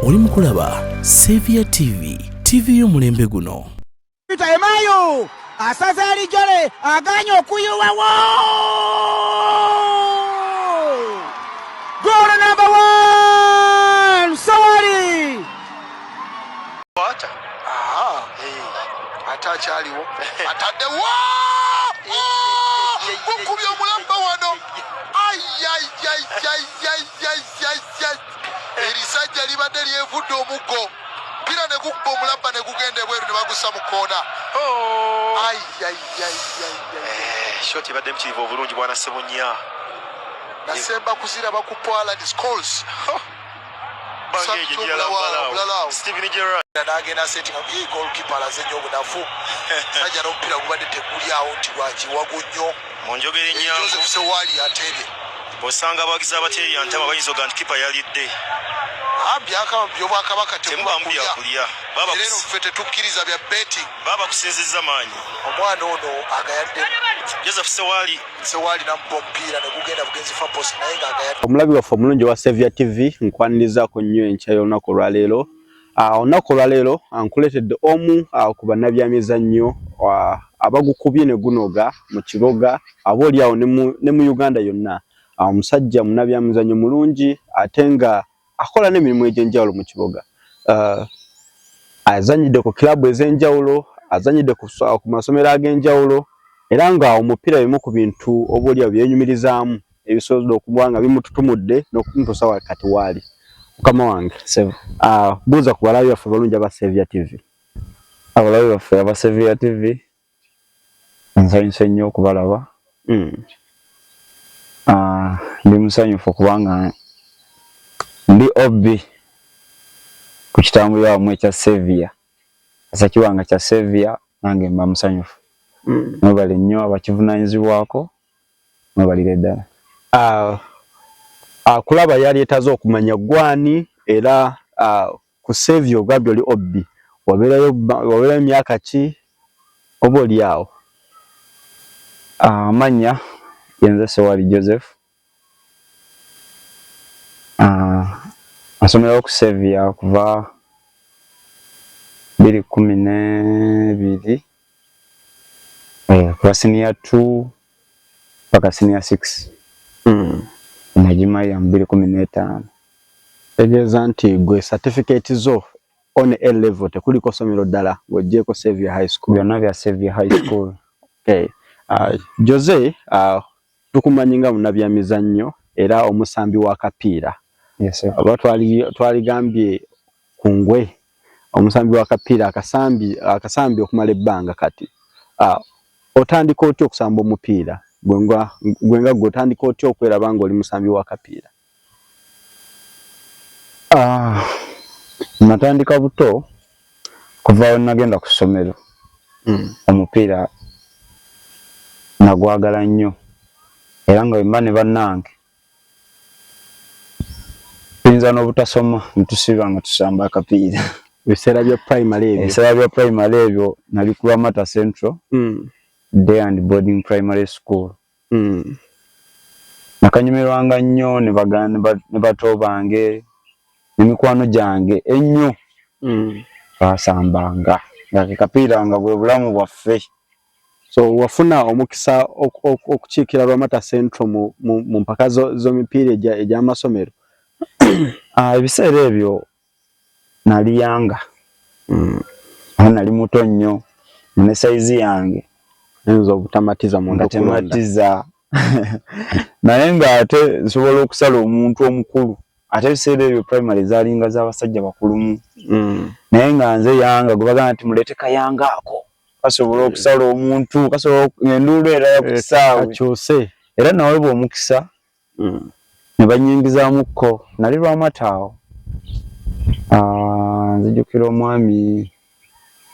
Oli mu kulaba Saviour TV, TV y'omulembe guno. Peter Emayo asaze alijole aganye okuyiwawo. Goal number 1 Sawali. Kwata. Ate akyaliwo ataddewo gukubye omulamba wano. Ayayayayayayayay, erisajja libadde lyevudde omuggo pira ne gukuba omulamba ne gugenda ebweru ne bagusa mu koona. Ayayayayay. Shot ebadde mukirivu obulungi, bwana Sebunya. Nasemba kuziraba ku Poland Scholes. Omulala Steven Gerrard. N'agenda setting, goalkeeper alaze nnyo obunafu, sajja n'omupiira gubadde teguli awo nti lwakiwagu nnyo. Mu njogera ennyangu, Joseph Sewali ateebye. Osanga abawagizi abateerya ntama bayinza oga nti kipa yalidde. Byobwakabaka. Temubamu byakulya. Era eno ffe tetukkiriza bya betting. Baba kusinzizza maanyi. Omwana ono agayadde. Joseph Sewali. Sewali namupa omupiira ne gugenda bugenzi far post, naye nga agayadde. Omulabi waffe omulungi owa Saviour TV, nkwanirizaako nnyo enkya y'olunaku olwaleero. Olunaku olwaleero nkuleetedde omu ku bannabyamizannyo abagukubye ne gunoga mu kibuga, aba oli awo ne mu Uganda yonna. Omusajja munnabyamizannyo mulungi ate nga akola n'emirimu egy'enjawulo mu kibuga. Azannyidde ku kiraabu ez'enjawulo, azannyidde ku masomero ag'enjawulo, era nga omupiira bimu ku bintu oba oli awo byenyumirizaamu ebisobola okuba nga bimututumudde n'okumutuusa kati waali. Mukama wange, buuza ku balabi baffe balungi aba Saviour TV. Abalabi baffe aba Saviour TV, nsanyuse nnyo okubalaba. Ndi musanyufu kubanga ndi OB ku kitambulira wamu ekya Saviour. Asa kiwanga kya Saviour, nange mba musanyufu. Mwebale nnyo abakivunaanyizibwako, mwebalire ddala. Kulaba yali etaze okumanya gwani era ku Saviour ogambye oli OB, wabeerayo myaka ki oba oli awo? Amannya yenze Sewali Joseph. Nasomerawo ku Saviour kuva 2012, kuva senior 2 paka senior 6. Nagimalira mu 2015. Tegeeza nti gwe certificate zo on A level tekuliko ssomero ddala ng'oggyeeko Saviour High School? Byonna bya Saviour High School. Okay. Jose, tukumanyi nga munnabyamizannyo era omusambi wa kapiira. Yes, sir. Oba twaligambye ku ngwe omusambi wa kapiira akasambi okumala ebbanga kati. Otandika otya okusamba omupiira? Gwe nga gwe otandika otya okweraba ng'oli musambi wa kapiira? Natandika buto kuva we nagenda ku ssomero. Omupiira nagwagala nnyo era nga bwe mba ne bannange tuyinza n'obutasoma ne tusiiba nga tusamba akapiira. Ebiseera bya primary ebyo? Ebiseera bya primary ebyo nali ku Lwamata Central Day and Boarding Primary School. Nakanyumirwanga nnyo ne bato bange ne mikwano gyange ennyo. Twasambanga nga ke kapiira nga bwe bulamu bwaffe. So wafuna omukisa okukiikira Lwamata Central mu mpaka z'emipiira egy'amasomero? Ebiseera ebyo nali yanga. Aho nali muto nnyo ne sayizi yange eyinza obutamatiza muntu nga kulonda. Tematiza, naye ng'ate nsobola okusala omuntu omukulu. Ate ebiseera ebyo primary zaalinga z'abasajja bakulumu, naye nga nze yanga gwe bagamba nti muleete kayanga ako kasobola okusala omuntu, kasobola enduulu era ku kisaawe. Akyuse. Era naweebwa omukisa ne bannyingizamukko. Nali Lwamata awo. Nzijukira omwami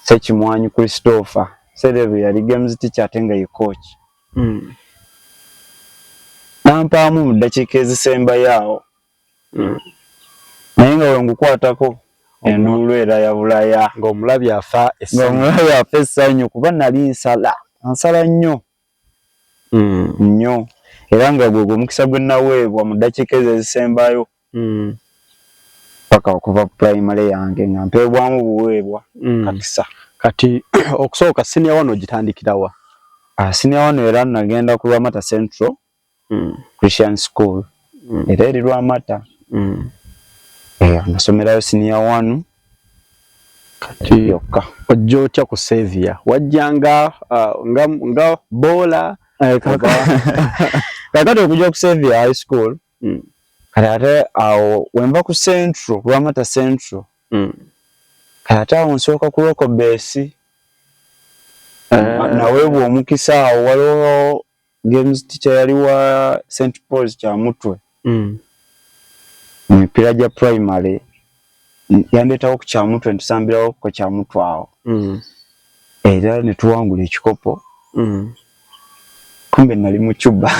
Ssekimwanyi Christopher, ebiseera ebyo yali games teacher ate nga ye coach. Nampaamu mu ddakiika ezisembayo awo. Naye nga bwe ngukwatako enduulu era ya Bulaya. Ng'omulabi afa essanyu. Ng'omulabi afa essanyu kuba nali nsala, nsala nnyo. Nnyo. Era nga gwe omukisa gwe naweebwa mu ddakiika ezo ezisembayo. Paka okuva primary yange nga mpeebwamu buweebwa mm. kakisa. Kati okusooka senior one ogitandikirawa? Senior one era nagenda ku Lwamata Central Christian School era eri Lwamata. Nasomerayo senior one. Kati yokka. Ojja otya ku Saviour? Wajja nga nga boola? Kakati okujja ku Saviour High School kati ate awo wenva ku Central, Lwamata Central kati ate awo nsooka ku Rokobesi. Naweebwa omukisa awo, waliwo games teacher yali wa St Paul's Kyamutwe mu mipiira gya primary, yandeetawo ku Kyamutwe ntusambirawo ku Kyamutwe awo era ne tuwangula ekikopo. Kumbe nali mu Cuba,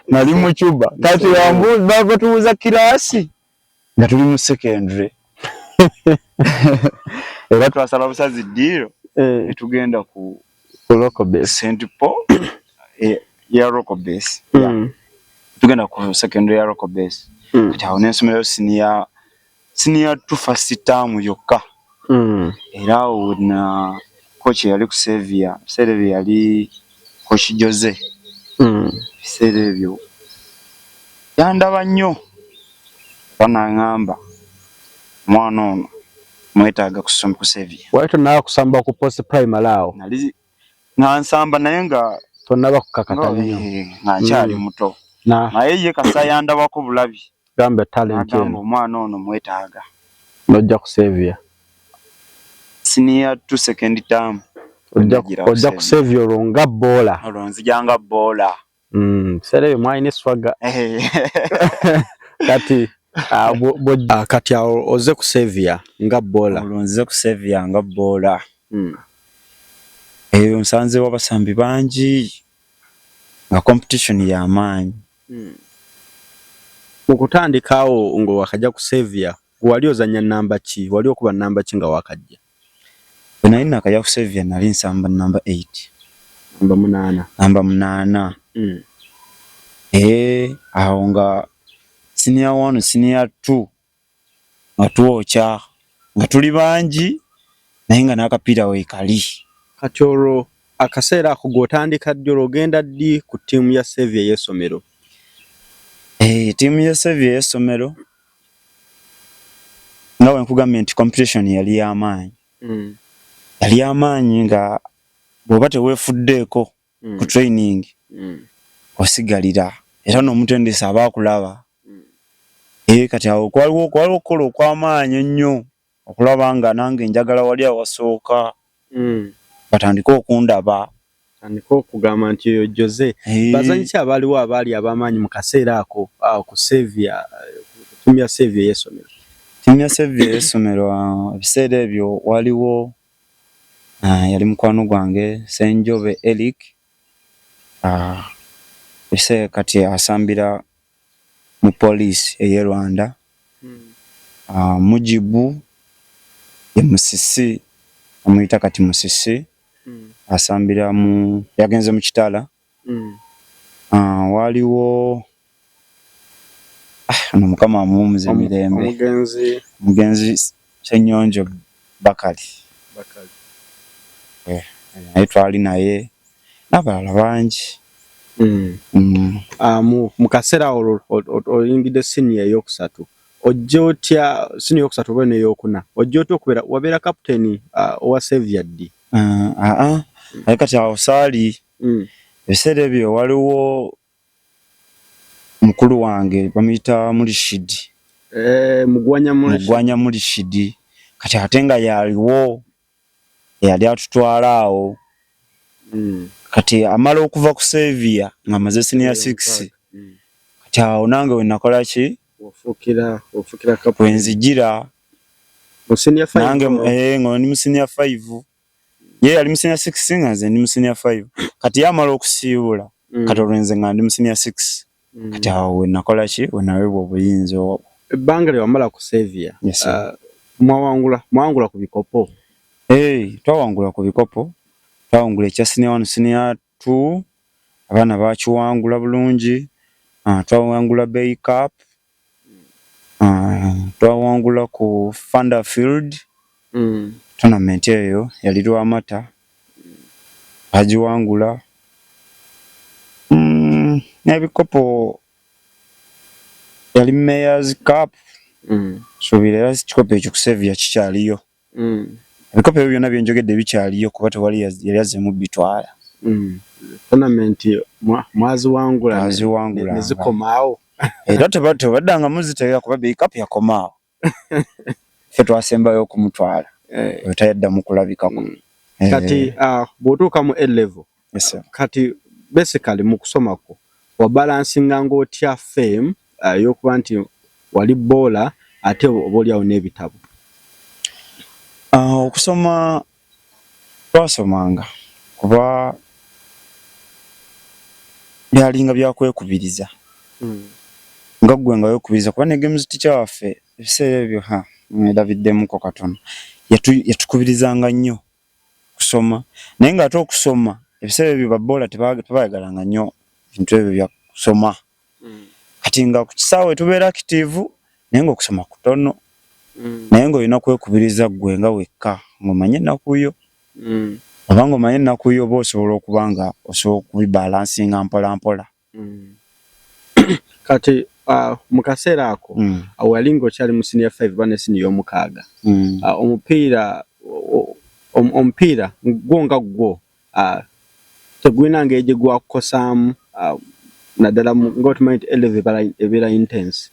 nali mu Cuba. Kati batubuuza kiraasi nga tuli mu secondary era twasala busazi ddiiro ne tugenda ku Rokobesi, St Paul ya Rokobesi, tugenda ku secondary ya Rokobesi. Kati awo nensomerayo senior two first term yokka. Era awo na coach yali ku Saviour ebiseera ebyo yali coach Jose. Ebiseera ebyo yandaba nnyo era n'aŋŋamba, omwana ono mwetaaga kusoma ku Saviour. Wali tonnaba kusamba ku post primary awo? Nali nga nsamba naye nga tonnaba kukakata nnyo, nga nkyali muto. Naye ye kasa yandabako bulabi. Gamba talent eno. Omwana ono mwetaaga. N'ojja ku Saviour. Senior two second term. Ojja ku Saviour olwo nga boola. Olwo nzija nga boola. Biseera ebyo mwalina eswaga. Kati kati awo ozze ku Saviour nga boola. Olwo nzize ku Saviour nga boola. Eyo nsanzeewo abasambi bangi nga competition y'amaanyi. Mu kutandika awo nga wakajja ku Saviour, wali ozannya namba ki? Wali okuba namba ki nga wakajja? Bwe nali nakajja ku Saviour nali nsamba namba 8. Namba 8. Namba 8. Awo nga senior 1, senior 2 nga twokya nga tuli bangi naye nga n'akapiira weekali. Kati olwo akaseera ako gw'otandika ddi, olwo ogenda ddi ku ttiimu ya Saviour ey'essomero? Ttiimu ya Saviour ey'essomero nga bwe nkugambye nti competition yali y'amaanyi. Yali y'amaanyi nga bw'oba teweefuddeeko ku training osigalira era n'omutendesi aba akulaba. Kati awo kwaliwo okukola okw'amaanyi ennyo okulaba nga nange njagala wali awasooka batandike okundaba. Tandike okugamba nti oyo Jose. Bazanyi ki abaaliwo abaali ab'amaanyi mu kaseera ako ku Saviour, ku ttiimu ya Saviour ey'essomero? Ttiimu ya Saviour ey'essomero ebiseera ebyo waliwo yali mukwano gwange Ssenjobe Eric, ebiseera kati asambira mu poliisi ey'e Rwanda. Mujibu ye Musisi, bamuyita kati Musisi, asambira mu yagenze mu Kitala. Waliwo ono Mukama amuwummuze mirembe, omugenzi Ssenyonjo Bakali, naye twali naye n'abalala bangi. Mu kaseera awo oyingidde senior eyokusatu, ojja otya senior eyokusatu oba n'eyokuna, ojja otya okubeera wabeera kapiteeni owa Saviour ddi? Naye kati awo saali ebiseera ebyo waliwo mukulu wange bamuyita Murishidi. Mugwanya Murishidi, kati ate nga yaliwo eyali atutwala awo. Kati amala okuva ku Saviour ng'amaze senior 6, kati awo nange we nakola ki? We nzijira nange nga ndi mu senior 5. Ye yali mu senior 6 nga nze ndi mu senior 5. Kati ye amala okusiibula, kati olwo nze nga ndi mu senior 6. Kati awo we nakola ki? We naweebwa obuyinza obwo. Ebbanga lye wamala ku Saviour, mwawangula ku bikopo? Twawangula ku bikopo. Twawangula ekya senior 1, senior 2, abaana baakiwangula bulungi. Twawangula Bay Cup. Twawangula ku Thunderfield. Tournament eyo yali Lwamata, bagiwangula. N'ebikopo yali Mayor's Cup. Suubira era ekikopo ekyo ku Saviour kikyaliyo. Ebikopo ebyo byonna byenjogedde bikyaliyo kuba tewali yali azzeemu bitwala. Tournament mwaziwangula Twaziwangulanga. ne zikomaawo. Era tebaddangamu zitegeera kuba Bay Cup yakomaawo. Ffe twasembayo okumutwala. Oyo tayaddamu kulabikako. Kati bw'otuuka mu A level, Yes, sir. kati basically mu kusoma kwo wabalansinga ng'otya fame ey'okuba nti wali boola ate oba oliawo n'ebitabo? Okusoma twasomanga kuba byalinga byakwekubiriza. Nga ggwe nga weekubiriza kuba ne games teacher waffe ebiseera ebyo ha mwerabiddemuko katono, yatukubirizanga nnyo kusoma, naye ng'ate okusoma ebiseera ebyo babboola tebayagalanga nnyo bintu ebyo bya kusoma. Kati nga ku kisaawe tubeera active naye ng'okusoma kutono, naye ng'olina kwekubiriza ggwe nga wekka ng'omanye ennaku yo. Oba ng'omanye ennaku yo oba osobola okuba nga osobola okubibalansinga mpola mpola. Kati mu kaseera ako wali ng'okyali mu senior 5 oba ne senior y'omukaaga, omupiira gwo nga gwo tegulina ngeri gye gwakukosaamu, naddala ng'otumanyi nti A level ebeera intense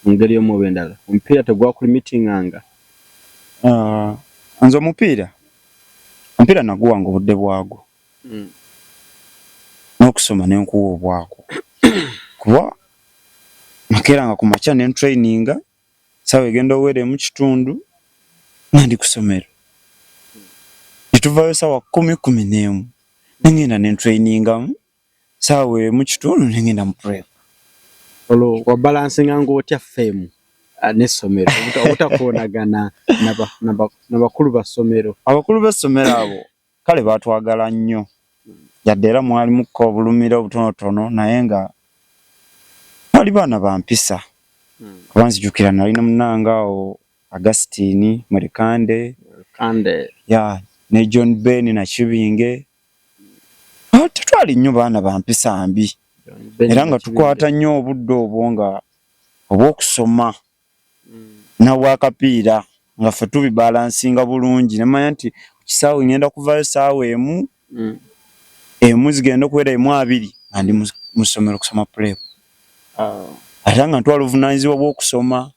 mu ngeri emu oba endala, omupiira tegwakulimitinganga? Nze omupiira naguwanga obudde bwagwo. N'okusoma ne nkuwa obwako, kuba nakeeranga ku makya ne ntraininga, ssaawa egenda owera emu kitundu nga ndi ku ssomero, ne tuvaayo ssaawa 10, 11, ne ngenda ne ntrainingamu, ssaawa 1 kitundu ne ngenda mu prep. Olwo wabalansinga ng'otya fame n'essomero obutakoonagana n'abakulu ba ssomero? Abakulu b'essomero abo kale baatwagala nnyo, yadde era mwalimukko obulumira obutonotono, naye nga baali baana ba mpisa. Kuba nzijukira nalina munnange awo Augustine Mwerekande, ya ne John Ben Nakibinge. Tetwali nnyo baana ba mpisa mbi, era nga tukwata nnyo obudde obwo nga obw'okusoma n'obwakapiira, nga ffe tubibalansinga bulungi. Ne mmanya nti ku kisaawe ngenda kuvaayo ssaawa 1, 1 zigenda okuwera 1:20 nga ndi mu ssomero kusoma prep. Ate nga ntwala obuvunaanyizibwa bw'okusoma.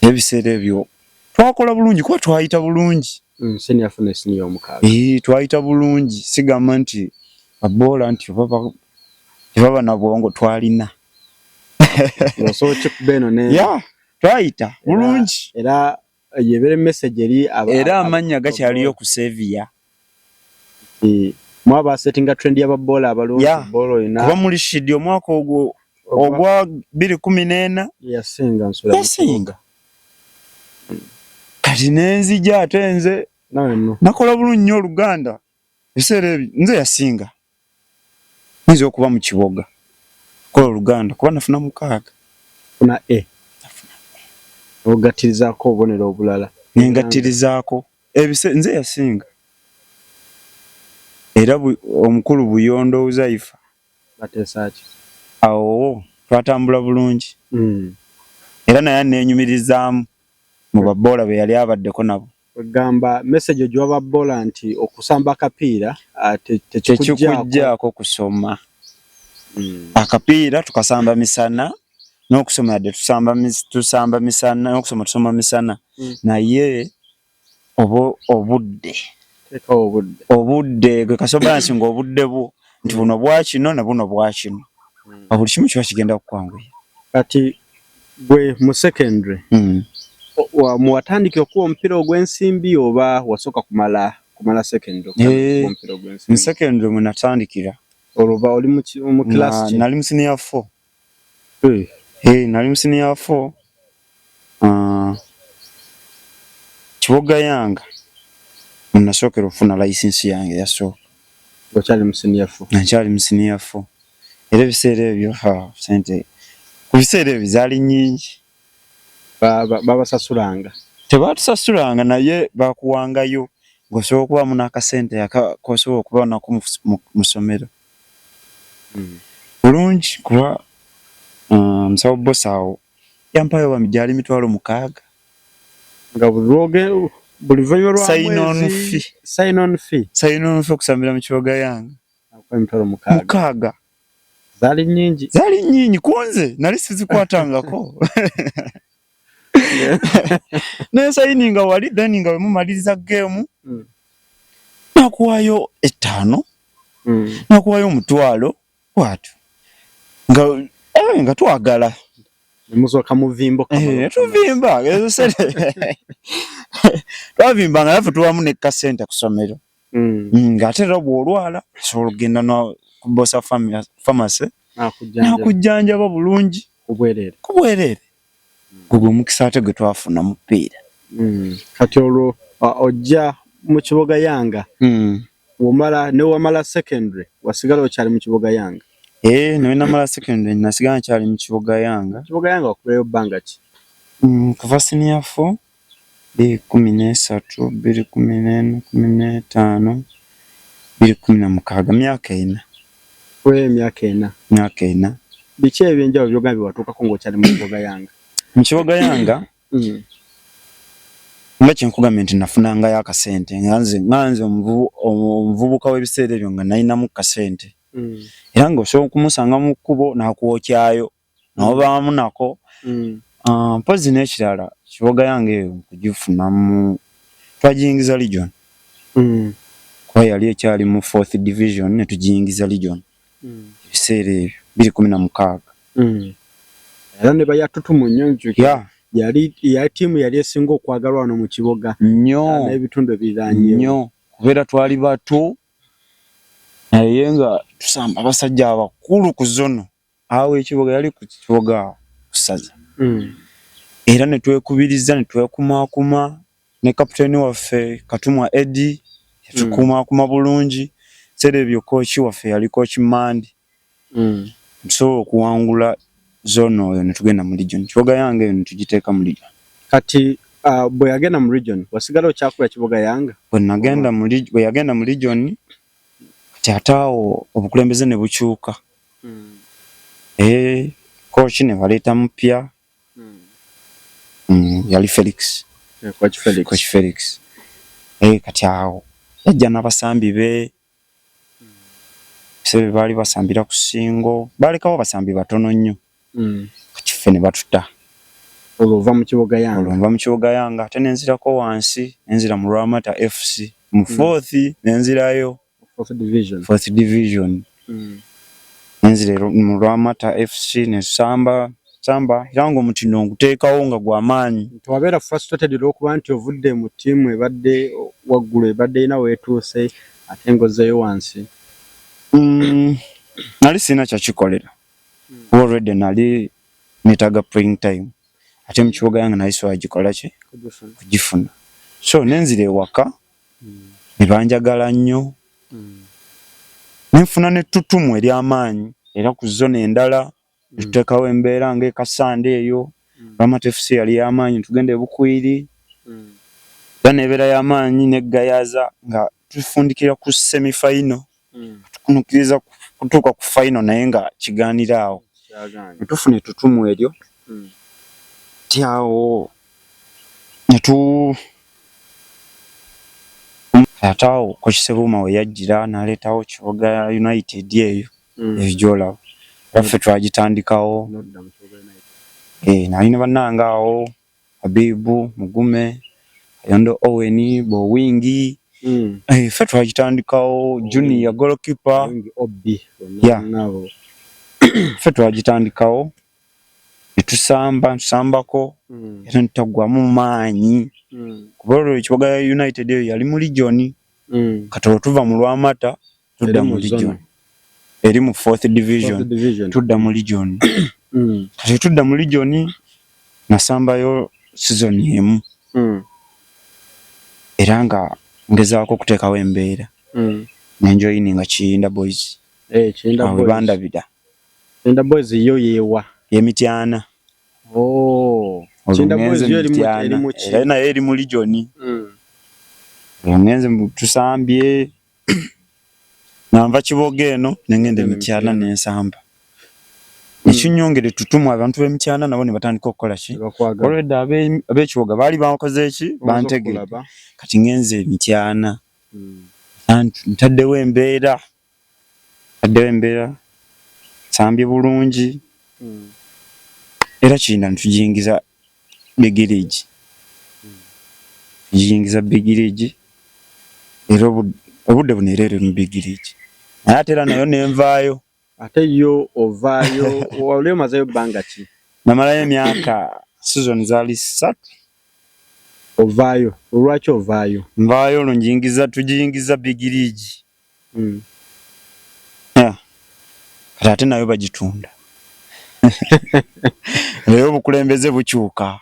Ebiseera ebyo twakola bulungi kuba twayita bulungi. Senior four ne senior omukaaga. Twayita bulungi, sigamba nti baboola nti oba tebaba na bwongo, twalina. Osobola okikuba eno ne Ya, twayita bulungi. Era yebeere message eri Era amannya gakyaliyo ku Saviour. Mwaba settinga trend y'ababoola abalungi, boola olina. Kuba Murishid omwaka ogwo ogwa 2014 yasinga nsula. Yasinga. Kati nenzija ate nze nakola bulungi nnyo Oluganda ebiseera ebyo, nze yasinga. Nyinza okuba mu Kiboga kola Oluganda kuba nafuna 6. Funa A. Ogattirizaako obubonero obulala. Nengattirizaako. Nze yasinga. Era omukulu Buyondo Uzaifa. Bateesa ki? Awo twatambula bulungi. Era naye aneenyumirizaamu mu baboola be yali abaddeko nabo. Ogamba message ogiwa baboola nti okusamba akapiira tekikuggyako kusoma. Akapiira tukasamba misana, n'okusoma yadde tusamba misana, n'okusoma tusoma misana, naye oba obudde. Obudde gwe kasobola nsinga obudde bwo nti buno bwa kino na buno bwa kino. Buli kimu kiba kigenda kukwanguya. Kati gwe mu secondary muwatandikira okuba omupiira ogw'ensimbi oba wasooka kumala secondary? Mu secondary mwe natandikira. Olwo oli mu class ki? Nali mu senior 4. Nali mu senior 4. Kiboga Yanga nasookera okufuna license yange eyasooka. Ng'okyali mu senior 4? Nkyali mu senior 4. Era ebiseera ebyo sente ku biseera ebyo zaali nnyingi. Babasasulanga? Tebatusasulanga, naye bakuwangayo ng'osobola okubamu n'akasente kosobola okuba nako mu ssomero bulungi, kuba musawo Bosa awo yampayo bambi gyali 60,000. Nga buli luvannyuma lwa Sign on mwezi? Fee. Sign on fee. Sign on fee okusambira mu Kiboga Yanga. Akuwa 60,000. 60. Zaali nnyingi. Zaali nnyingi kunze, nali sizikwatangako. Nensayininga wali, then nga wemumaliriza game nakuwayo 5, nakuwayo 1,000 bwatyo nga nga twagala. Nemusooka muvimbo. Tuvimba ezo sente, twavimbanga naffe tuwamu ne kasente ku ssomero. Ng'ate era bw'olwala osobola okugenda ku Bosa Pharmacy nakujjanjaba bulungi. Kubwereere. Ku bwereere. Gwe omukisa ate gwe twafuna mu mupiira. Kati olwo ojja mu Kiboga Yanga, womala ne wamala secondary wasigala okyali mu Kiboga Yanga? Eh, naye namala secondary nasigala nkyali mu Kiboga Yanga. Kiboga Yanga wakubeerayo bbanga ki? Kuva senior four 2013, 2014, 15, 2016, myaka 4. Kubeerayo emyaka 4. Myaka 4. Biki ebyenjawulo byogambye watuukako ng'okyali mu Kiboga Yanga? Mu Kiboga Yanga, nga kyenkugambye nti nafunangayo akasente nga nze omuvubuka w'ebiseera ebyo nga nalinamu kasente, era ng'osobola okumusanga mu kkubo n'akwokyayo n'obaamu nako. Mpozzi n'ekirala, Kiboga Yanga eyo nkugifunamu twagiyingiza region, kuba yali ekyali mu fourth division ne tugiyingiza region ebiseera ebyo 2016. Era ne bayatutumu nnyo, nzijukira yali ttiimu yali esinga okwagalwa wano mu Kiboga nnyo n'ebitundu ebiriraanyeewo. Nnyo, kubeera twali bato naye nga tusamba abasajja abakulu ku zono awo. Ekiboga yali ku Kiboga awo ku ssaza, era ne twekubiriza ne twekumaakuma ne kapiteeni waffe Katumwa Eddie yatukumaakuma bulungi. Ebiseera ebyo coach waffe yali Coach Mandi. Tusobola okuwangula zone oyo ne tugenda mu region. Kiboga Yanga eyo ne tugiteeka mu region. Kati bwe yagenda mu region wasigala okyakuba Kiboga Yanga? Bwe yagenda mu region, kati ate awo obukulembeze ne bukyuka. Coach ne baleeta mupya, yali Felix. Coach Felix. Coach Felix. Kati awo yajja n'abasambi be. Ebiseera baali basambira ku Ssingo, balekawo abasambi batono nnyo. Kati ffe ne batuta. Olwo ova mu Kiboga Yanga? Olwo nva mu Kiboga Yanga ate ne nzirako wansi, ne nzira mu Lwamata FC mu fourth, ne nzirayo. Fourth division. Fourth division. Ne nzira mu Lwamata FC ne samba samba, era ng'omutindo nguteekawo nga gw'amaanyi. Tewabeera frustrated olw'okuba nti ovudde mu ttiimu ebadde waggulu, ebadde erina weetuuse, ate ng'ozzeeyo wansi? Nali sirina kyakikolera kuba already nali neetaaga playing time, ate mu Kiboga Yanga nali sobola gikola ki kugifuna. So ne nzira ewaka ne banjagala nnyo, ne nfuna n'ettutumu ery'amaanyi era ku zone endala ne tuteekawo embeera ng'ekasande eyo. Lwamata FC yali y'amaanyi, tugenda e Bukwiri era nebeera y'amaanyi neggayaza nga tufundikira ku semi final, tukunukkiriza kutuuka ku final naye nga kigaanira awo. Ne tufuna ettutumu eryo ti awo netu ate awo Coach Ssebuuma we yajjira n'aleetawo Kiboga United eyo, eyo gy'olaba era ffe twagitandikawo. Nalina bannange awo, Habibu Mugume, Kayondo Owen, Bowingi, ffe twagitandikawo, Junior goalkeeper. Ffe twagitandikawo ne tusamba tusambako era ne tutaggwamu maanyi, kuba olwo Ekiboga United eyo yali mu region. Kati olwo tuva mu Lwamata tudda mu region eri mu fourth division, tudda mu region. Kati tudda mu region, nasambayo season emu era nga ngezaako okuteekawo embeera, nenjoyininga Kiyinda Boys. Awo we bandabira. Kiyinda Boys yo yeewa? Y'Emityana. Oh. Kinda Olwo Boys ngenze yo eri mu- Mityana. eri mu ki? Era nayo eri mu region. Olwo ngenze tusambye nga nva Kiboga eno ne ngenda e Mityana ne nsamba. Ekinyongera ettutumu abantu b'e Mityana nabo ne batandika okukola ki? Bakwagala. Already ab'ekiboga baali bankoze ki? Bantegedde. Okulaba. Kati ngenze e Mityana. Ntaddewo embeera. Ntaddewo embeera. Nsambye bulungi. Era Kirinda ne tugiyingiza Big League. Tugiyingiza Big League. Era obudde buno era eri mu Big League. Naye ate era nayo ne nvaayo. Ate yo ovaayo wali omazeeyo bbanga ki? Namalayo emyaka season zaali 3. Ovaayo lwaki ovaayo? Nvaayo olwo tugiyingiza Big League. Kati ate nayo bagitunda. Leero obukulembeze bukyuka.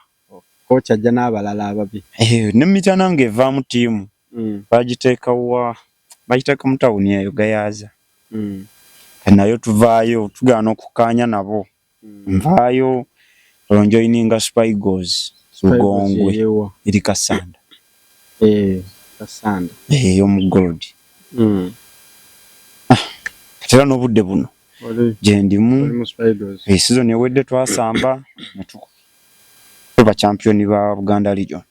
Kooki ajja n'abalala ababi. Ne Mityana ng'evaamu ttiimu. Bagiteeka mu tawuni eyo Gayaza. Kati nayo tuvaayo tugaana okukkaanya nabo. Nvaayo olwo njoyininga Super Eagles Lugongwe eri Kassanda. Kassanda. Ey'omu Gold. Kati era n'obudde buno gye ndimu. Season ewedde twasamba ne tuba champion ba Buganda Region.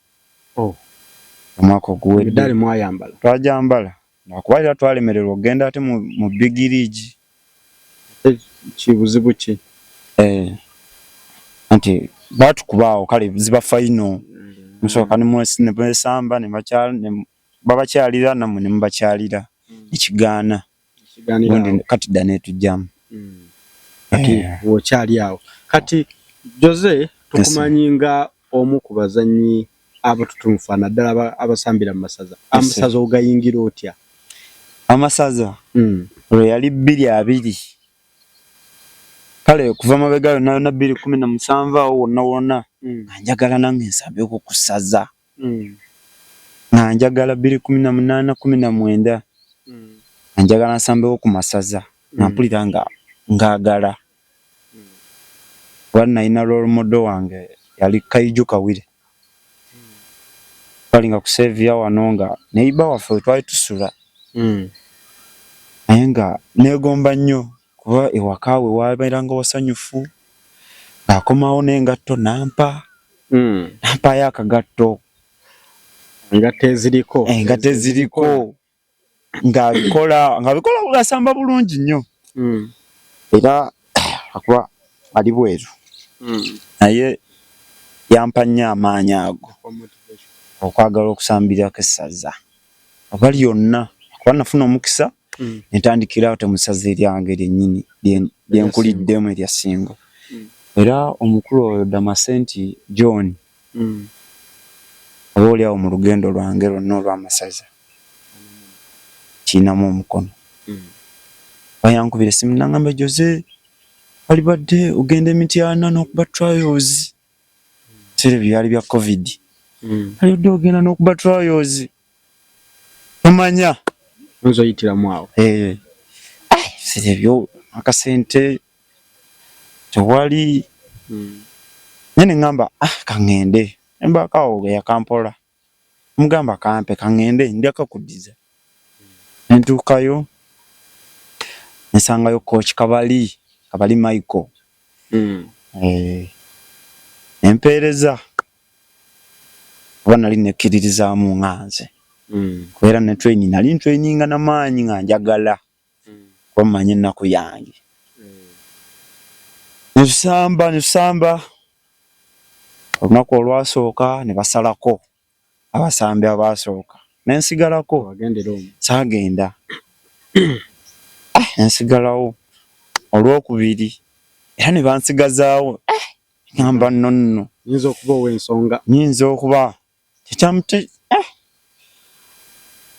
Omwaka oguwedde. Emidaali mwayambala? Twajambala. Lwakuba era twalemererwa okugenda ate mu Big League. Kibuzibu ki? Anti baatukuba awo kale ziba final. Musooka ne mwesamba ne babakyalira nammwe ne mubakyalira. Ekigaana. Ubundi kati dda n'etujjamu. Kati bw'okyali awo. Kati Jose tukumanyi nga omu ku bazannyi abatutumufu naddala abasambira mu masaza. Amasaza ogayingira otya? Amasaza? Olwo yali 2020. Kale kuva mabega yonna yonna 2017 awo wonna wonna nga njagala nange nsambeko ku ssaza. Nga njagala 2018, 19. Nga njagala nsambeko ku masaza. Nga mpulira nga ngaagala. Kuba nalina role model wange yali Kaiju Kawire. Twali nga ku Sevia wano nga neighbor waffe we twali tusula. Naye nga neegomba nnyo kuba ewaka we wabeeranga wasanyufu. Ng'akomawo n'engatto n'ampa. N'ampaayo akagatto. Engatto eziriko. Engatto eziriko. Ng'abikola ng'asamba bulungi nnyo. Era akuba ali bweru. Naye yampa nnyo amaanyi ago. Okwagala okusambirako essaza. Oba lyonna kuba nafuna omukisa ne ntandikirawo te mu ssaza eryange lyennyini lye nkuliddemu erya Ssingo. Era omukulu oyo Damasenti John oba oli awo mu lugendo lwange lwonna olw'amasaza kirinamu omukono. Bayankubira essimu n'angamba Jose walibadde ogenda e Mityana n'okuba trials. Ebiseera ebyo byali bya COVID. Walibadde ogenda n'okuba trials. Tomanya. Oyinza oyitiramu awo. Ebiseera ebyo akasente tewali. Naye ne ŋŋamba ka ŋŋende. Ne mbaako awo eyakampola. Mugamba kampe ka ŋŋende nja kakuddiza. Ne ntuukayo ne nsangayo coach Kabali, Kabali Michael. Ne mpeereza kuba nali nekkiririzaamu nga nze. Kubeera ne training nali ntraininga n'amaanyi nga njagala kuba mmanyi ennaku yange. Ne tusamba olunaku olwasooka ne basalako abasambi abaasooka ne nsigalako. Saagenda. Ne nsigalawo olwokubiri era ne bansigazaawo. Ŋŋamba nno nno. Nnyinza okuba ow'ensonga. Nnyinza okuba.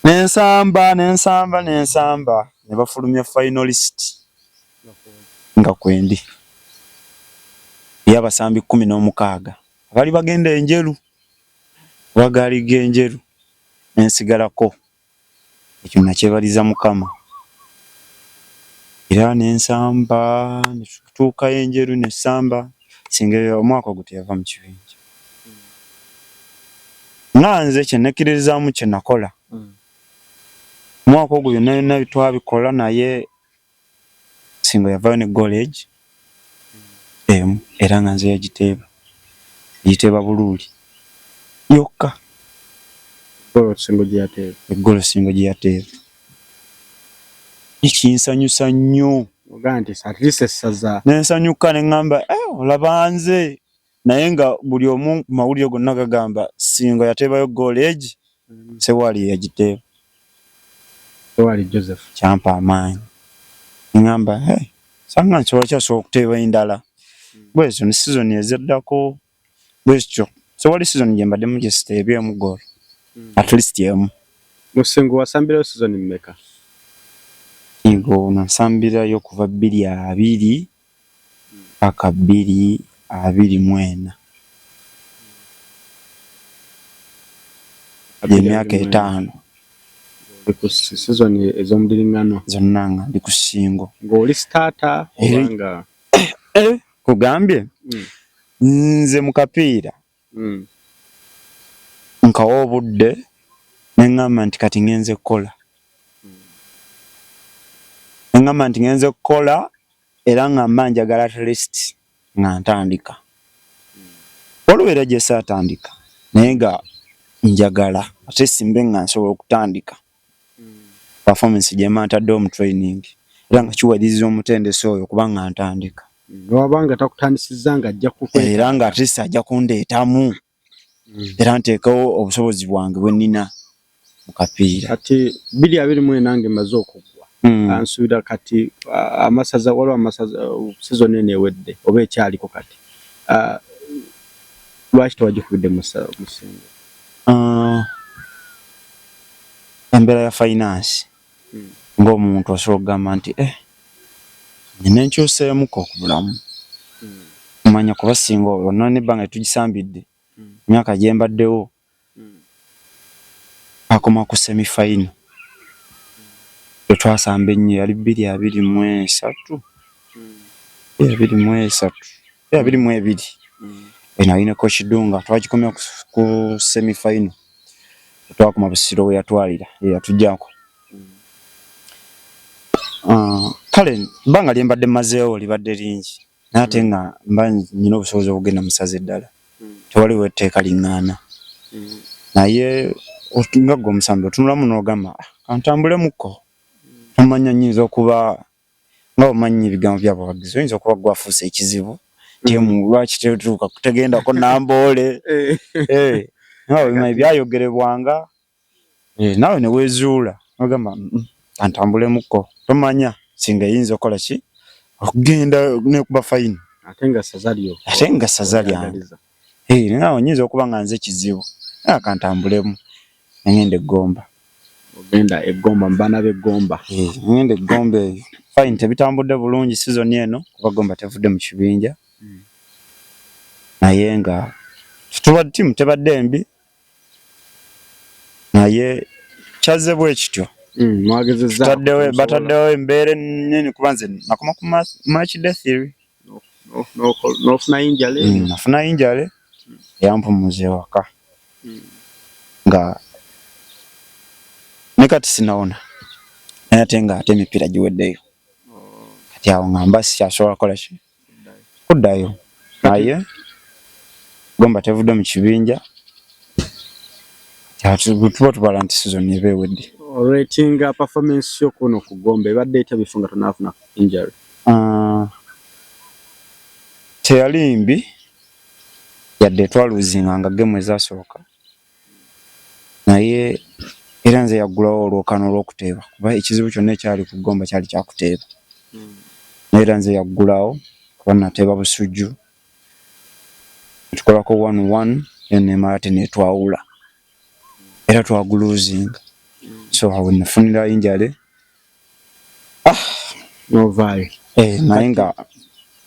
Ne nsamba ne nsamba ne nsamba ne bafulumya finalist nga kwendi. Ey'abasambi 16 abaali bagenda Enjeru oba gaali g'Enjeru ne nsigalako. Ekyo nakyebaliza Mukama. Era ne nsamba ne tutuukayo Enjeru ne ssamba singa omwaka ogwo teyava mu kibinja. Nga nze kye nekkiririzaamu kye nakola omwaka ogwo byonna byonna twabikola, naye Ssingo yavaayo ne goal egi emu, era nga nze yagiteeba, yagiteeba Buluuli yokka. Ssingo gye yateeba. Eggolo Ssingo gye yateeba ekinsanyusa nnyo. Ogamba nti at least essaza. Nensanyuka ne ŋŋamba, eh, olaba nze, naye nga buli omu ku mawulire gonna gagamba Ssingo yateebayo goal egi, Ssewaali ye yagiteeba. Ssewaali Joseph. Kyampa amaanyi, neŋŋamba, hey, sanga nsobola kyasobola okuteeba endala bwezityo ne season ezeddako bwezityo. So wali season gye mbaddemu gye siteebyemu goal at least emu. Mu Ssingo wasambirayo season mmeka? Ssingo nasambirayo kuva 2020 paka 2024, gyemyaka 5. Oli ku season ez'omudiriŋŋano. Zonna nga ndi ku Ssingo. Ng'oli starter oba nga? Kugambye nze mu kapiira nkawa obudde ne ŋŋamba nti kati ŋŋenze kukola, ne ŋŋamba nti ŋŋenze kukola, era nga mba njagala at least nga ntandika. Waliwo era gye saatandika, naye nga njagala ate simbe nga nsobola okutandika performance gye mba ntaddewo mu training, era nga kiwaliriza omutendesi oyo kuba nga ntandika. Newaba nga takutandisizza nga ajja kukweta. Era nga at least ajja kundeetamu, era nteekewo obusobozi bwange bwe nnina mu kapiira. Kati 2024 nga emaze okuggwa, nsuubira kati amasaza, waliwo amasaza season eno ewedde oba ekyaliko kati, lwaki tewagikubidde mu Ssingo? Embeera ya finance, ng'omuntu osobola okugamba nti eh, nina enkyuseemuko ku bulamu, manya kuba Ssingo olwo n'ebbanga lyetugisambidde, emyaka gye mbaddewo akoma ku semi final twasamba ennyo, yali 2023, 2023, 2022, eno alina Coach Dunga, twagikomya ku semi final, twakoma Busiro we yatwalira yeyatuggyako. Kale ebbanga lye mbadde mmazeewo libadde lingi, naye ate nga mba nina obusobozi obugenda mu ssaza eddala, tewaliwo etteeka liŋŋaana, naye nga ggwe omusambi otunulamu n'ogamba, kantambulemukko, tomanya nnyinza okuba nga omanyi ebigambo by'abawagizi, oyinza okuba ggwe afuuse ekizibu, ttiimu lwaki tetuuka tegendako Namboole, nga obimanyi byayogerebwanga, naawe ne weezuula n'ogamba kantambulemukko, tomanya singa eyinza okukola ki okugenda nekuba final. Ate nga ssaza lyo. Ate nga ssaza lyange, naye nyinza okuba nga nze kizibu, naye kantambulemu nengenda e Ggomba. Ogenda e Ggomba mu baana b'e Ggomba. Ngenda e Ggomba eyo, fine, tebitambudde bulungi season eno kuba Ggomba tevudde mu kibinja, naye nga tuba ttiimu tebadde mbi, naye kyazze bwe kityo. Mwagezezzaako. Bataddewo embeera ennene kuba nze nakoma ku match day 3. N'ofuna injury. Nafuna injury eyampumuza ewaka, nga ne kati sinawona, naye ate nga ate emipiira giweddeyo, kati awo nga mba sikyasobola kukola ki kuddayo, naye Gomba tevudde mu kibinja, tuba tubala nti season eba ewedde. Oratinga performance yo kuno ku Gomba ebadde etya before nga tonafuna injury? Teyali mbi yadde twaluzinga game ezasooka, naye era nze yaggulawo olwokano olw'okuteeba, kuba ekizibu kyonna ekyali ku Gomba kyali kyakuteeba, naye era nze yaggulawo kuba nateeba Busujju, tukolako 1-1, nemala ate netwawula era twaguluzinga, so awo nafunira injury. Novaayo. Naye nga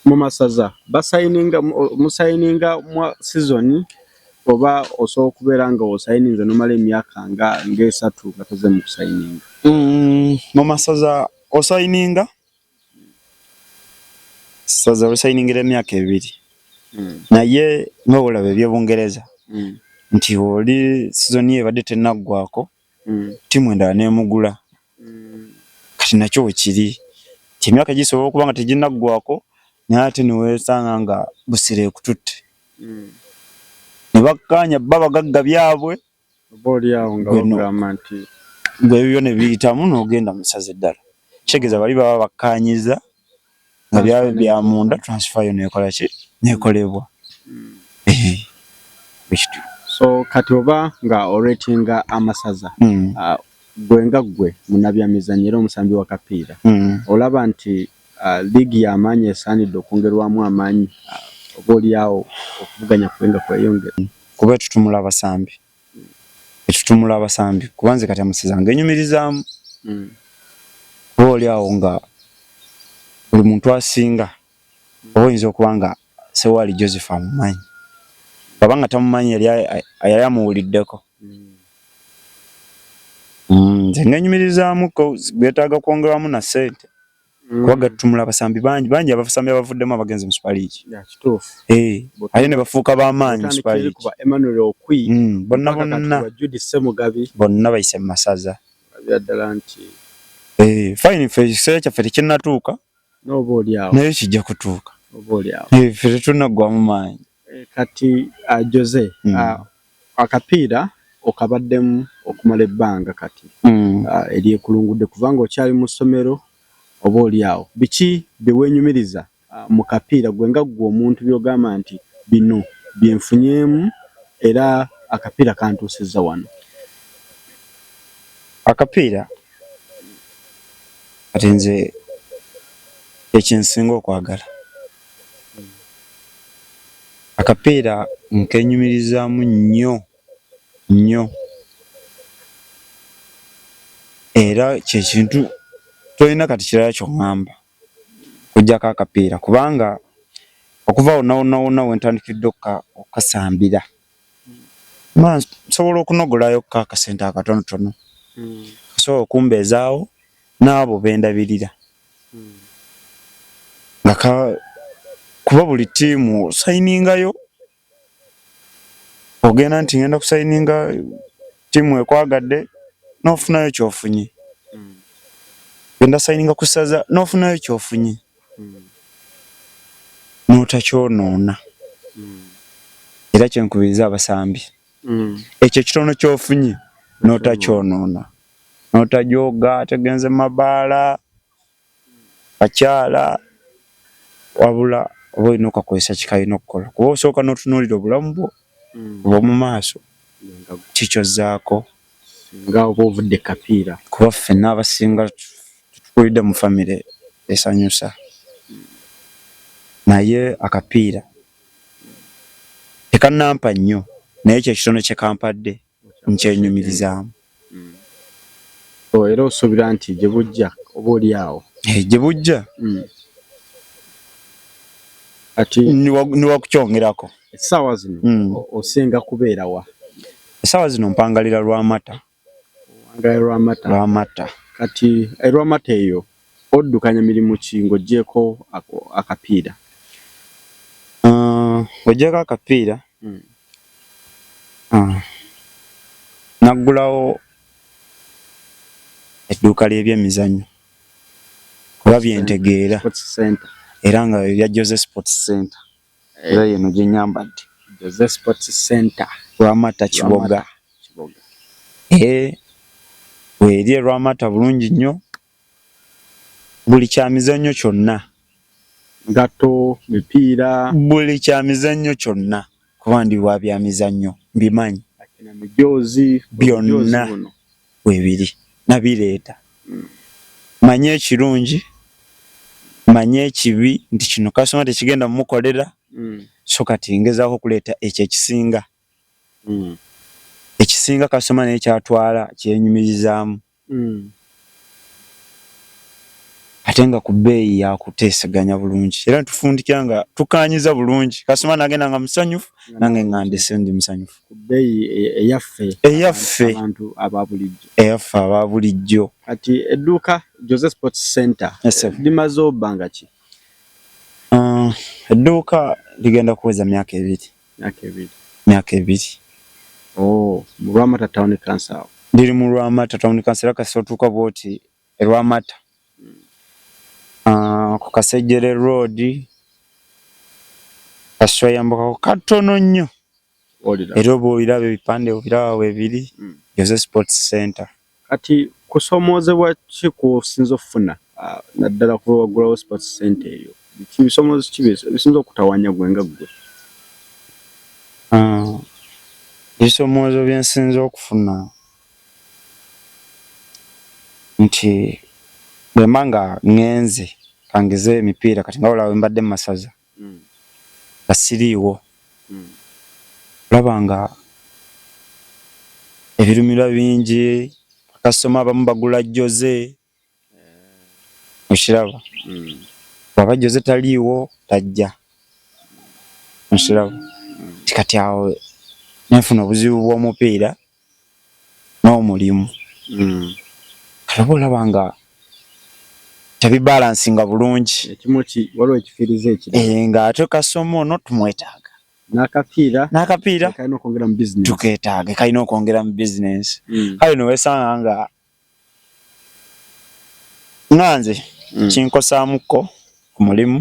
mu masaza basayininga, musayininga mwa season oba osobola okubeera nga osayininze nomala emyaka nga 3 nga toze mu kusayininga? Mu masaza osayininga, ssaza olisayiningira emyaka 2, naye nga olaba eby'Ebungereza. Nti oli sizoni ye ebadde tennaggwako, ttiimu endala n'emugula. Kati nakyo wekiri nti emyaka gisobola okuba nga teginnaggwako, naye ate ne weesanga nga Busiro ekututte. Ne bakkaanya bo abagagga byabwe. Oba oli awo nga bagamba nti gwe ebibyo ne biyitamu n'ogenda mu ssaza eddala. Kitegeeza bali baba bakkaanyiza nga byabwe bya munda, transfer yo neekola ki? Neekolebwa. Bwe kityo. So kati oba nga oratinga amasaza, gwe nga ggwe munnabyamizannyo era omusambi w'akapiira, olaba nti liigi y'amaanyi esaanidde okwongerwamu amaanyi, oba oli awo okuvuganya kwe nga kweyongera? Kuba etutumula abasambi, etutumula abasambi, kuba nze kati amasaza ngenyumirizaamu. Oba oli awo nga buli muntu asinga, oba oyinza okuba nga Ssewaali Joseph amumanyi, bw'aba nga tamumanyi yali amuwuliddeko. Nze ngenyumirizaamuko, beetaaga kwongerwamu na ssente, kuba gatutumula abasambi bangi bangi, abasambi abavuddemu abagenze mu Super League. Ate ne bafuuka b'amaanyi mu Super League. Emmanuel Okwi, bonna bonna Jude Ssemugabi, bonna bayise mu masaza. Ddala nti Fine, ffe ekiseera kyaffe tekinnatuuka, n'oba oli awo naye kijja kutuuka. Oba oli awo. Ffe tetunnaggwamu maanyi. Kati Jose, akapiira okabaddemu okumala ebbanga kati eryekulungudde kubanga okyali mu ssomero, oba oli awo biki bye weenyumiriza mu kapiira gwe nga ggwe omuntu by'ogamba nti bino bye nfunyeemu era akapiira kantuusizza wano? Akapiira kati nze ekyensinga okwagala, akapiira nkenyumirizaamu nnyo nnyo, era kyekintu tolina kati kirala ky'oŋŋamba okuggyako akapiira, kubanga okuva wonna wonna wonna we ntandikidde okukasambira, nsobola okunogolayo ko akasente akatonotono kasobola okumbeezaawo n'abo be ndabirira, nga kuba buli ttiimu osayiningayo, ogenda nti ngenda kusayininga ttiimu ekwagadde n'ofunayo ky'ofunye, genda sayininga ku ssaza n'ofunayo ky'ofunye, n'otakyonoona. Era kyenkubiriza abasambi, ekyo ekitono ky'ofunye n'otakyonoona, n'otajooga tegenze mu mabaala, bakyala, wabula oba olina okakozesa kikalina okukola, kuba osooka n'otunuulira obulamu bwo obw'omu maaso, ki ky'ozzaako. Singa oba ovudde kapiira. Kuba ffenna abasinga tetukulidde mu famire esanyusa, naye akapiira tekannampa nnyo, naye ekyo ekitono kye kampadde nkyenyumirizaamu. Era osuubira nti gye bujja oba oli awo? Gye bujja Kati ndi wa kukyongerako. Essaawa zino osinga kubeera wa? Essaawa zino mpangalira Lwamata. Owangalira Lwamata? Lwamata. Kati e Lwamata eyo oddukanya mirimu ki ng'oggyeeko akapiira? Ng'oggyeeko akapiira, naggulawo edduuka ly'ebyemizannyo kuba byentegeera, era nga erya Jose Sports Center, era yeno gye nnyambadde. Jose Sports Center. Lwamata Kiboga. Weeri e Lwamata bulungi nnyo, buli kyamizannyo kyonna. Ngatto, mipiira. Buli kyamizannyo kyonna, kuba ndi wa byamizannyo mbimanyi. Mijoozi. Byonna weebiri nabireeta. Mmanyi ekirungi, mmanyi ekibi, nti kino kasitoma tekigenda mmukolera, so kati ngezaako okuleeta ekyo ekisinga. Ekisinga kasitoma naye ky'atwala kyenyumirizaamu. Ate nga ku bbeeyi ya kuteeseganya bulungi, era ne tufundikira nga tukkaanyizza bulungi, kasitoma n'agenda nga musanyufu, nange nga ndese ndi musanyufu. Ku bbeeyi eyaffe. Eyaffe. Abantu aba bulijjo. Eyaffe aba bulijjo. Kati edduuka Jose Sports Center limazeewo bbanga ki? Edduuka ligenda kuweza myaka 2. Myaka 2. Myaka 2. Oh, mu Lwamata Town Council awo. Ndiri mu Lwamata Town Council era kasita otuuka bw'oti e Lwamata. Ku Kasejjere Road kasita oyambukako katono nnyo era oba obiraba ebipande obiraba weebiri Jose Sports Center. Kati kusoomoozebwa ki kw'osinze okufuna naddala kuva waggulawo Sports Center eyo? Biki bisoomoozo ki ebisinze okutawaanya ggwe nga ggwe? Ebisomoozo bye nsinze okufuna nti bwe mba nga ŋŋenze kangeze emipiira kati nga bw'olaba bwe mbadde mu masaza nga siriiwo olaba nga ebirumirwa bingi bakasitoma abamu bagula Jose okiraba bw'aba Jose taliiwo tajja okiraba nti kati awo nenfuna obuzibu bw'omupiira n'omulimu kati oba olaba nga tebibalansinga bulungi ekimu ki waliwo ekifiiriza ekirala eh, ng'ate kasoma ono tumwetaaga n'akapiira n'akapiira kalina okwongera mu bizinesi tukeetaaga kalina okwongera mu bizinesi kale nowesanga nga nga nze kinkosaamuko ku mulimu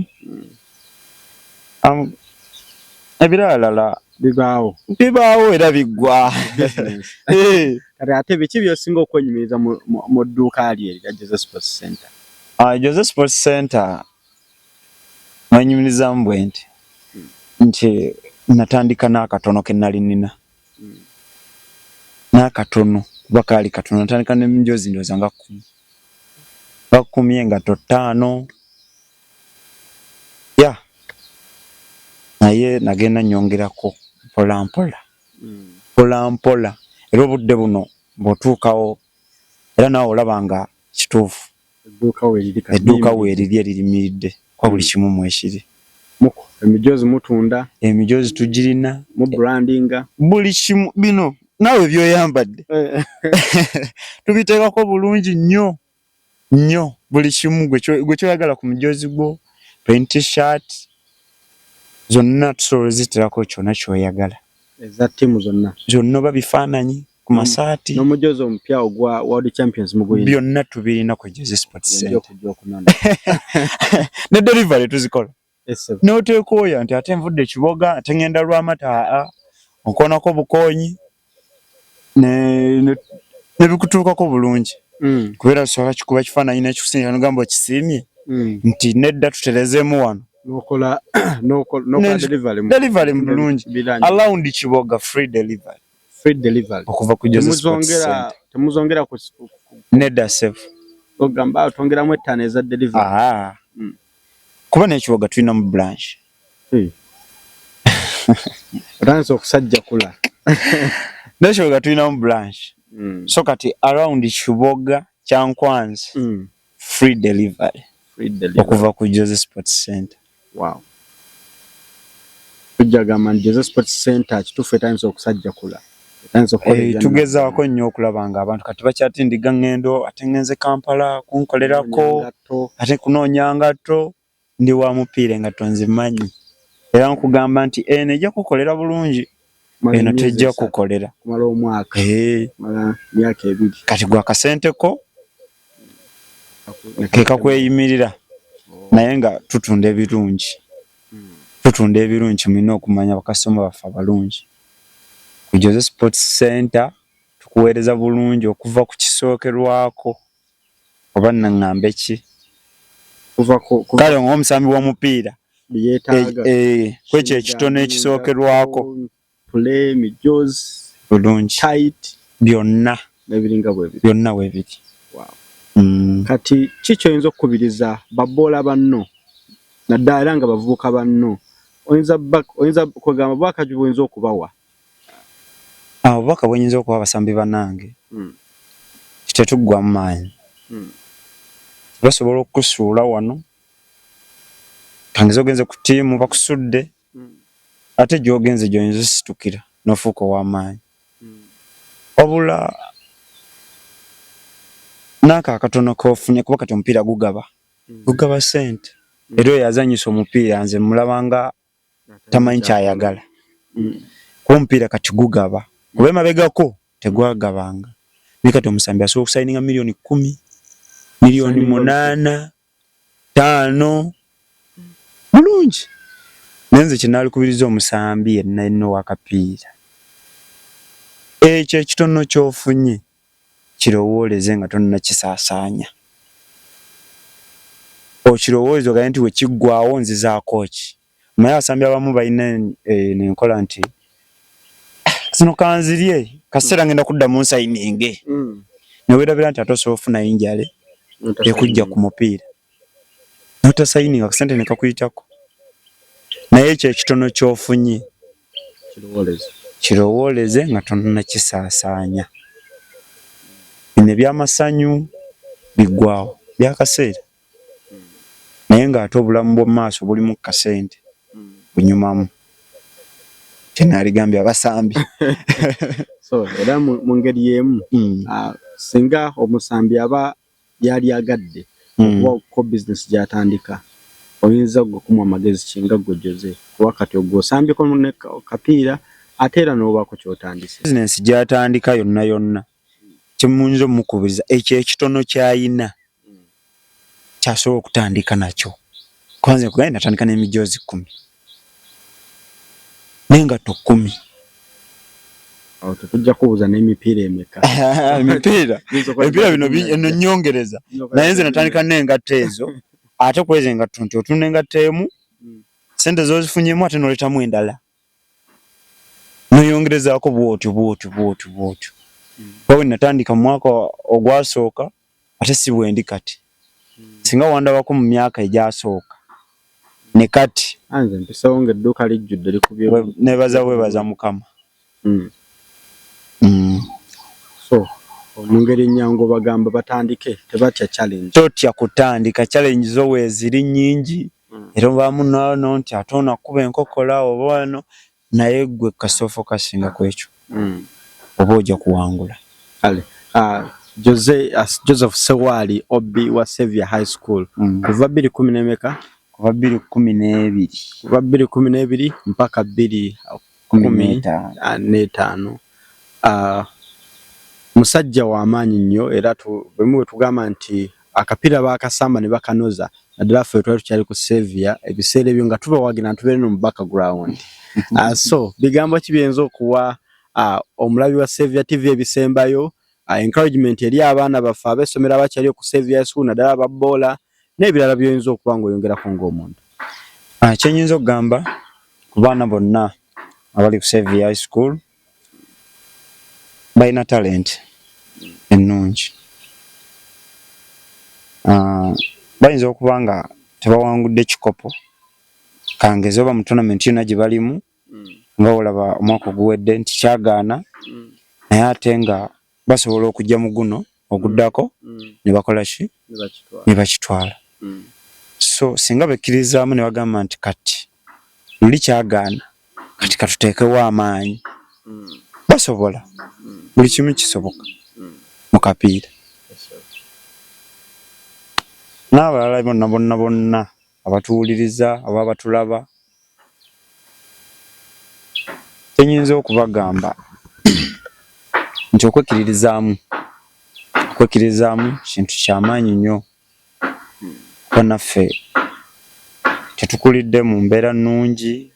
ebiralala bibaawo bibaawo era biggwa eh. Kati ate biki byosinga okwenyumiriza mu dduuka lye erya Jose Sports Center? Jose Sports Center mwenyumirizaamu bwe nti nti natandika n'akatono ke nali nina n'akatono kuba kaali katono natandika n'emijoozi ndowooza nga kkumi nga kkumi engatto ttaano ya naye nagenda nnyongerako mpola mpola mpola mpola era obudde buno bw'otuukawo era naawe olaba nga kituufu Edduuka weeriri eririmiridde kuba buli kimu mwekiri. Emijoozi mutunda? Emijoozi tugirina. Mu brandinga? Buli kimu bino naawe by'oyambadde eh. tubiteekako bulungi nnyo nnyo buli kimu gwe kyoyagala ku mujoozi gwo plain t-shirt zonna tusobola oziterako kyonna kyoyagala. Eza ttiimu zonna? Zonna oba bifaananyi ku masaati. N'omujoozi omupya ogwa World Champions mugulina? Byonna tubirina ku Jose Sports Center. Ne delivery tuzikola. N'oteeka oyo nti ate nvudde Kiboga ate ngenda Lwamata aa onkoonako bukoonyi ne bikutuukako bulungi. Kubeera tusobola kikuba kifaananyi n'ekikusindika n'ogamba okisiimye nti nedda tuterezeemu wano. N'okola n'okola delivery delivery bulungi around Kiboga free delivery. Free delivery. Okuva ku Jose Sports Center. Temuzongera ku nedda safe. Ogamba twongeramu ettaano eza delivery. Aha. Kuba n'ekiboga tulina mu branch. Hey. Otandise okusajjakula. N'ekiboga tulina mu branch. So kati around Kiboga Kyankwanzi free delivery. Free delivery. Okuva ku Jose Sports Center. Wow. Tujja gamba nti Jose Sports Center kituufu etandise okusajjakula. Eh, tugezaako nnyo okulaba nga abantu kati bakyatindiga ŋŋendo ate ŋŋenze Kampala kunkolerako ate kunoonya ngatto ndi wa mupiira engatto nzimanyi era nkugamba nti eno ejja kukolera bulungi eno tejja kukolera kumala omwaka eh. kumala myaka ebiri kati gwe akasente ko ke kakweyimirira naye nga tutunda ebirungi tutunda ebirungi mulina okumanya bakasitoma baffe abalungi ku Jose Sports Center tukuweereza bulungi okuva ku kisookerwako oba naŋŋambe ki kale ng'omusambi w'omupiira eh, kwekyo ekitono ekisookerwako bulungi byonna byonna weebiri. Kati ki kyoyinza okukubiriza baboola banno naddala era nga bavubuka banno oyinza oyinza kwegamba bubaka ki bwoyinza okubawa? Obubaka bwe nnyinza okuwa abasambi bannange nti tetuggwaamu maanyi. Basobola okukusuula wano kangeze ogenze ku ttiimu bakusudde ate gy'ogenze gy'oyinza ositukira n'ofuuka ow'amaanyi. Wabula n'ako akatono k'ofunye kuba kati omupiira gugaba gugaba ssente era oyo azannyisa omupiira nze mmulaba nga tamanyi ky'ayagala kuba omupiira kati gugaba. Kuba emabegako tegwagabanga, naye kati omusambi asobola okusayininga 10 million, 8 million, 5 bulungi. Naye nze kyenaalikubiriza omusambi yenna yenna owakapiira, ekyo ekitono kyofunye kirowooleze nga tonnakisaasaanya, okirowooleze ogambe nti wekiggwawo nzizaako ki. Omanyi abasambi abamu balina enkola nti zino kanzirye, kaseera ngenda kuddamu nsayininge, neweerabira nti ate osobola ofuna injury ekujja ku mupiira notasayininga, akasente ne kakuyitako. Naye ekyo ekitono kyofunye kirowooleze nga tonnakisaasaanya. Bino ebyamasanyu biggwawo byakaseera, naye ng'ate obulamu bw'omu maaso bulimu kasente bunyumamu. Kyenaaligambye abasambi. So era mu ngeri y'emu, singa omusambi aba yali agadde okubaako bizinesi gy'atandika, oyinza gwe kumuwa amagezi ki nga gwe Jose? Kuba kati ogwe osambyeko ne kapiira ate era n'obaako ky'otandise. Bizinesi gy'atandika yonna yonna, kyemuyinza omukubiriza, ekyo ekitono ky'ayina kyasobola okutandika nakyo. Kuba nze nkugambye natandika n'emijoozi 10 n'engatto 10. Awo tetujja kubuuza n'emipiira emeka. Emipiira bino eno nnyongereza, naye nze natandika n'engatto ezo. Ate kwezi engatto nti otunda engatto emu, sente z'ozifunyemu ate n'oleetamu endala, noyongerezaako bwotyo bwotyo bwotyo bwotyo. Kuba bwe natandika mu mwaka ogwasooka ate si bwendi kati. Singa wandabako mu myaka egyasooka ne kati. Nze mpisewo ng'edduuka lijjudde likubye. Nebaza bwebaza Mukama. So mu ngeri ennyangu bagamba batandike, tebatya challenge. Totya kutandika, challenge zo weeziri nnyingi, era obaamu nano nti ate ono akuba enkokola oba wano, naye gwe kasita ofokasinga ku ekyo, oba ojja kuwangula. Kale, Jose, Joseph Sewali Obbi wa Saviour High School, kuva 2010 n'emeka? Kuva 2012. Kuva 2012 mpaka bbiri kumi kumi n'etaano. N'etaano. Musajja w'amaanyi nnyo, era bwemu bwe tugamba nti akapiira baakasamba ne bakanoza, naddala ffe twali tukyali ku Saviour ebiseera ebyo nga tubawagira tubeere no mu background. So bigambo ki by'oyinza okuwa omulabi wa Saviour TV ebisembayo, encouragement eri abaana baffe ab'essomero abakyali ku Saviour High School, naddala ababboola n'ebirala by'oyinza okuba ng'oyongerako ng'omuntu? Kye nnyinza okugamba ku baana bonna abali ku Saviour High School, balina talent ennungi. Bayinza okuba nga tebawangudde kikopo kangeze oba mu tournament yonna gye balimu, nga olaba omwaka oguwedde nti kyagaana, naye ate nga basobola okujja mu guno oguddako ne bakola ki, ne bakitwala. So singa bekkirizaamu ne bagamba nti kati luli kyagaana, kati katuteekewo amaanyi, basobola. Buli kimu kisoboka mu kapiira. N'abalala bonna bonna bonna abatuwuliriza oba abatulaba, kyenyinza okubagamba nti okwekkiririzaamu kintu kyamaanyi nnyo, kuba naffe tetukulidde mu mbeera nnungi,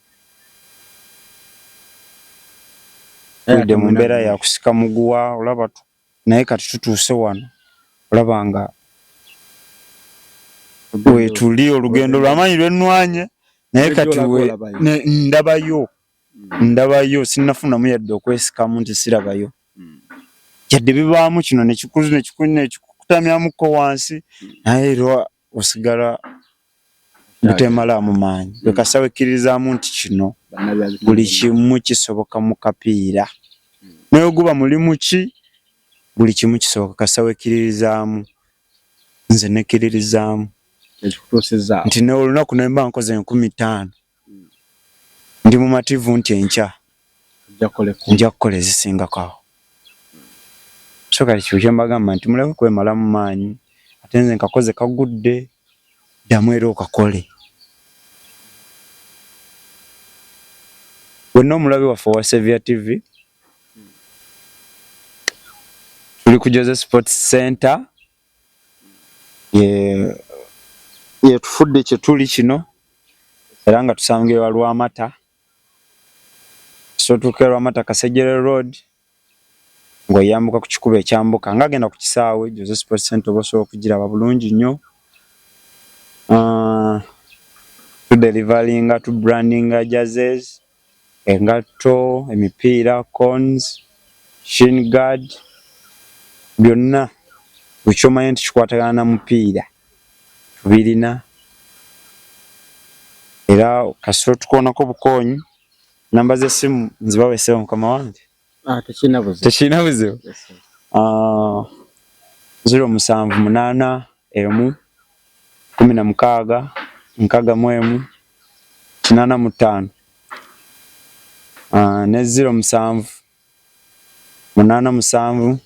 tukulidde mu mbeera ya kusika muguwa, olaba, naye kati tutuuse wano, olaba nga wetuli, olugendo lwamaanyi lwennwanye, naye kati ndabayo, ndabayo, sinnafunamu yadde okwesikamu nti sirabayo, yadde bibaamu kino nekikutamyamukko wansi, naye era osigala butemalaamu maanyi. Gwe kasita wekkirizaamu nti kino buli kimu kisoboka mu kapiira, naye oguba mulimu ki, buli kimu kisoboka kasita wekkiririzaamu. Nze nekkiririzaamu nti ne olunaku ne mba nkoze 5000, ndi mumativu nti enkya nja kukola ezisingako awo. So kati kyo kyembagamba nti muleke kwemalamu maanyi, ate nze nkakoze kagudde, ddamu era okakole. Wenna omulabi waffe owa Saviour TV, Tuli ku Jose Sports Center ye yetufudde kye tuli kino era nga tusangibwa Lwamata. So tuuka e Lwamata Kasejjere Road ng'oyambuka ku kikubo ekyambuka ng'agenda ku kisaawe Jose Sports Center oba osobola okugiraba bulungi nnyo. Tudelivalinga, tubrandinga jerseys, engatto, emipiira, cones, shin guard, byonna buli ky'omanyi nti kikwatagana na mupiira tubirina era kasita otukoonako bukoonyi. Namba z'essimu nzibawe ssebo mukama wange? Ah, tekirina buzibu. Tekirina buzibu. 0781 16 61 85 ne 07 87 3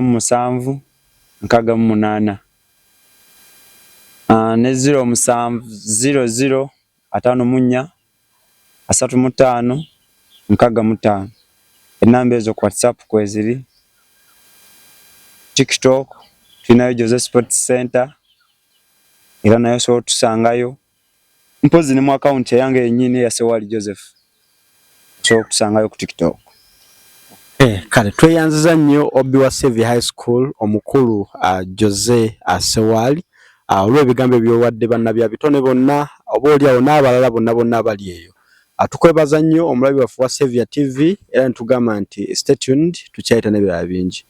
87 68 ne 07 00 54 35 65. Enamba ezo ku WhatsApp kweziri, TikTok tulinayo Jose Sports Center era nayo osobola otusangayo, mpozi ne mu akawunti eyange yennyini eya Sewali Joseph osobola okutusangayo ku TikTok. Kale tweyanziza nnyo Obbi wa Saviour High School omukulu Jose Sewali olw'ebigambo ebyowadde bannabyabitone bonna oba oliawo n'abalala bonna bonna abali eyo. Tukwebaza nnyo omulabi waffe wa Saviour TV era netugamba nti stay tuned, tukyayita n'ebirala bingi.